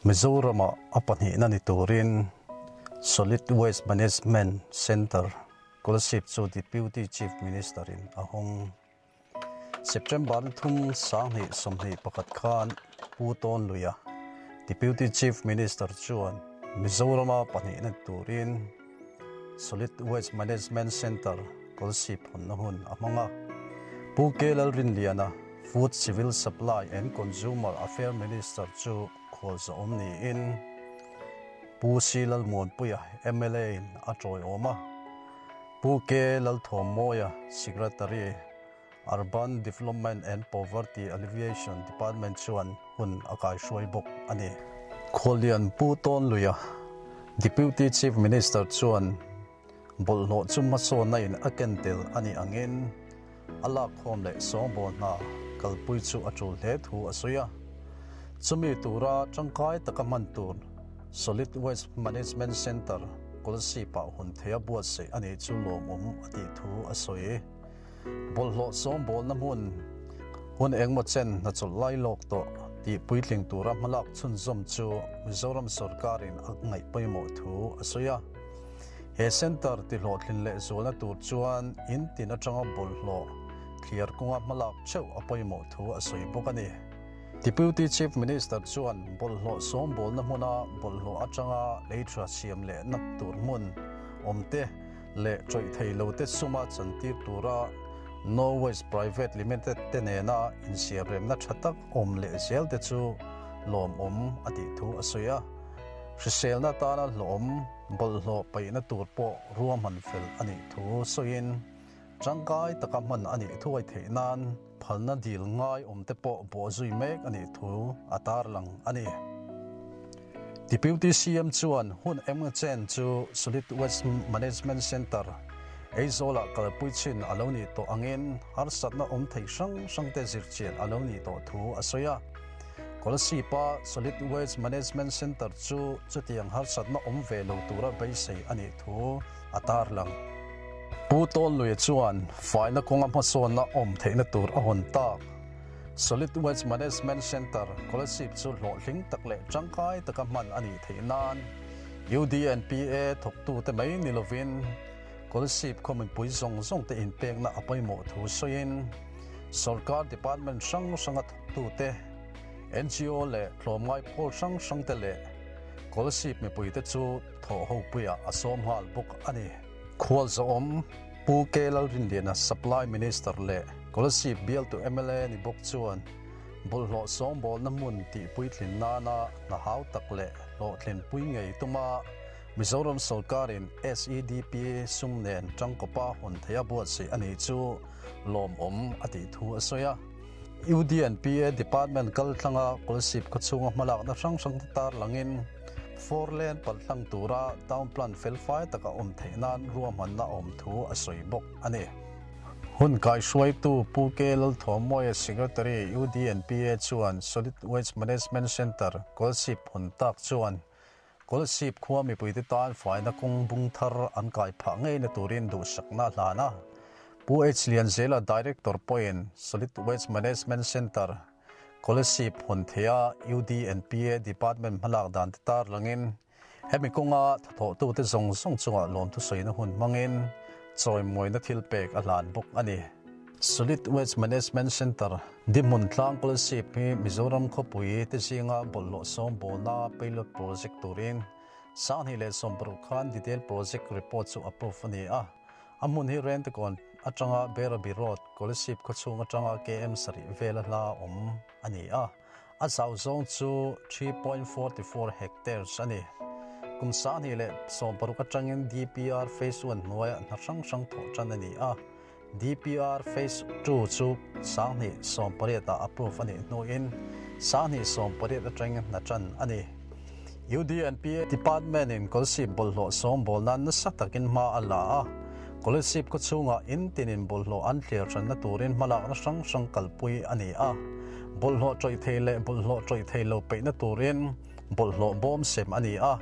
Mizorama a pahnihna ni turin Solid Waste Management Centre, Kolasib chu Deputy Chief Minister-in a hawng. September ni thum 2021 khan Pu Tawn Luia, Deputy Chief Minister chuan Mizorama pahnihna ni turin Solid Waste Management Centre, Kolasib hawnna hun a hmang a. Pu K Lalrinliana, Food, Civil Supply and Consumer Affair Minister chu khualzawm niin Pu C Lalmuanpuia, mla in a tawiawm a. Pu K Lalthawmmawia, Secretary, Urban Development and Poverty Alleviation Department chuan hun a kaihruai bawk a ni. Khuallian Pu Tawnluia, Deputy Chief Minister chuan bawlhhlawh chu hmasawnna in a ken tel a nih angin a lakkhawm leh sawngbawl hna kalpui chu a tul hle thu a sawi a. Chumi tura tangkai taka hman tur Solid Waste Management Centre Kolasib-ah hun theia buatsaih a nih chu lawmawm a tih thu a sawi. Bawlhhlawh sawngbawlna hmun hun engmaw chen hnachawlh lai lawk tawh tih puitling tura hmalak chhunzawm chu Mizoram sawrkarin a ngaih pawimawh thu a sawi a. He centre tihlawhtlin leh zualna tur chuan in tin atanga bawlhhlawh thliar kawnga hmalak theuh a pawimawh thu a sawi bawk a ni. Deputy Chief Minister chuan bawlhhlawh sawngbawlna hmuna bawlhhlawh atanga lei tha siam leh nap tur hmun awmte leh tawih thei lo te suma chantir tura No Waste Private Limited te nena insiamremna tha tak awm leh zel te chu lawmawm a tih thu a sawi a. Hriselna atana hlawhawm bawlhhlawh paihna tur pawh ruahman fel a nih thu sawiin tangkai taka hman a nih thuai theih nan phalna dil ngai awm te pawh bawhzui mek a nih thu a tarlang a ni. Deputy CM chuan hun eng chen chu Solid Waste Management Centre, Aizawlah kalpui chin a lo nih tawh angin harsatna awm thei hrang hrangte zirchian a lo nih tawh thu a sawi a. Kolasib-a Solid Waste Management Centre chu chutiang harsatna awm ve lo tura beisei a nih thu a tarlang. Pu Tawnluia chuan faina kawnga hmasawnna awm theihna tur a hawn tak. Solid Waste Management Centre, Kolasib chu hlawhtling tak leh tangkai taka hman a nih theih nan UDNPA thawktute mai ni lovin Kolasib khaw mipui zawng zawngte inpekna a pawimawh thu sawiin sawrkar department hrang hranga thawktute, ngo leh tlawmngai pawl hrang hrangte leh Kolasib mipuite chu thawhhopuiah a sawm nghal bawk a ni. Khualzawm Pu K Lalrinliana Supply Minister leh Kolasib bialtu mla ni bawk chuan bawlhhlawh sawngbawlna hmun tih puitlin nana hna hau tak leh hlawhtlinpui ngei tuma Mizoram sawrkarin SEDP sum nen tangkawpa hawn theia buatsaih a nih chu lawmawm a tih thu a sawi a. UDNPA Department kaltlanga Kolasib khawchhunga hmalakna hrang hrangte tarlangin Four lane palhlang tura town plan felfai taka awm theih nan ruahmanna awm thu a sawi bawk a ni. Hun kaihruaitu Pu K Lalthawmmawia Secretary UDNPA chuan Solid Waste Management Centre Kolasib hawn tak chuan Kolasib khua mipuite tan faina kawng bung thar an kai phah ngeina turin duhsakna a hlan a. Pu H Lianzela Director pawhin Solid Waste Management Centre Kolasib hawn theia UDNPA Department hmalak dan te tarlangin hemi kawnga thathawhtute zawng zawng chungah lawmthu sawina hun hmangin chawimawina thil pek a hlan bawk a ni. Solid Waste Management Centre, Dihmun tlang Kolasib hi Mizoram khawpui te zinga bawlhhlawh sawngbawlna pilot project turin 2016 khan detail project report chu approve a ni a. A hmun hi Rentakawn atanga Berabi Road, Kolasib khawchhung atanga KM sarih vela hla awm a ni a, a zau zawng chu 3.44 hectares a ni. Kum 2016 atangin DPR Phase One hnuaiah hna hrang hrang thawh tan a ni a, DPR Phase Two chu 2018 ah approve a nih hnuin 2018 atangin hna tan a ni. UDNPA Department in Kolasib bawlhhlawh sawngbawl nan nasa takin hma a la a, Kolasib khawchhungah in tinin bawlhhlawh an thlir hranna turin hmalakna hrang hrang kalpui a ni a, bawlhhlawh tawih thei leh bawlhhlawh tawih thei lo peihna turin bawlhhlawh bawm sem a ni a,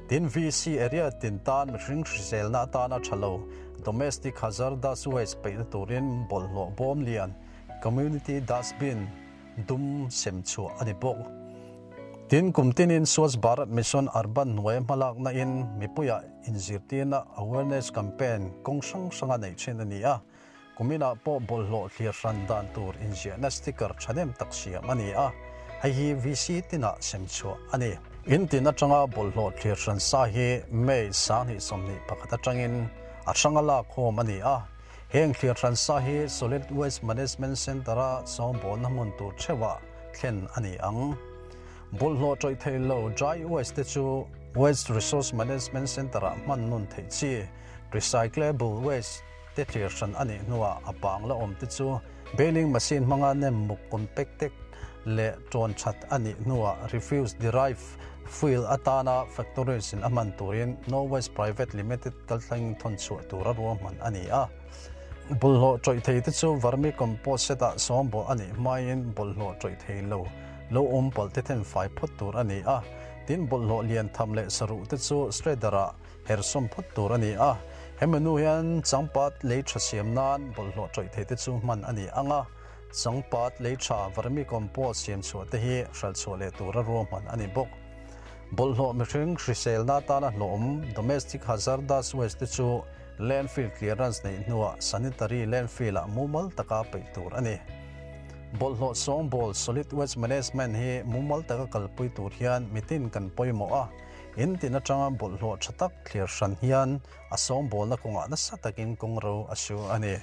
tin VC area tin tan mihring hriselna atana tha lo Domestic Hazardous Waste peihna turin bawlhhlawh bawm lian Community Dustbin dum sem chhuah a ni bawk. Tin, kum tinin Swachh Bharat Mission Urban hnuaia hmalakna in mipuiah inzirtirna, awareness campaign, kawng hrang hranga neih thin a ni a. Kuminah pawh bawlhhlawh thlir hran dan tur inziahna sticker thahnem tak siam a ni a, hei hi VC tinah sem chhuah a ni. In tin atanga bawlhhlawh thlir hran sa hi May 2021 atangin a hranga lak khawm a ni a, heng thlir hran sa hi Solid Waste Management Centre-a sawngbawlna hmun tur theuhah thlen a ni ang. Bawlhhlawh tawih thei lo dry waste te chu Waste Resource Management Centre-ah hman nun theih chi, recyclable waste, te thlir hran a nih hnuah a pang la awm te chu baling machine hmanga nem muk compacted leh tawn that a nih hnuah refuse derived fuel atana factories in a hman turin No Waste Private Limited kalthlangin thawn chhuah tura ruahman a ni a. Bawlhhlawh tawih thei te chu vermicompost set ah sawmbawl a nih hmain bawlhhlawh tawih thei lo lo awm palh te then fai phawt tur a ni a. Tin, bawlhhlawh lian tham leh saruh te chu shredder ah Hersawm phawt tur a ni a, hemi hnu hian changpat lei tha siam nan bawlhhlawh tawih thei te chu hman a ni ang a, changpat lei tha vermicompost siam chhuah te hi hralh chhuah leh tura ruahman a ni bawk. Bawlhhlawh mihring hriselna atana hlawhawm domestic hazardous waste te chu landfill clearance neih hnuah sanitary landfill ah mumal taka peih tur a ni. Bawlhhlawh sawngbawl solid waste management hi mumal taka kalpui tur hian mitin kan pawimawh a, In tin atanga bawlhhlawh tha tak thlir hran hian a sawngbawlna kawngah nasa takin kawngro a su a ni.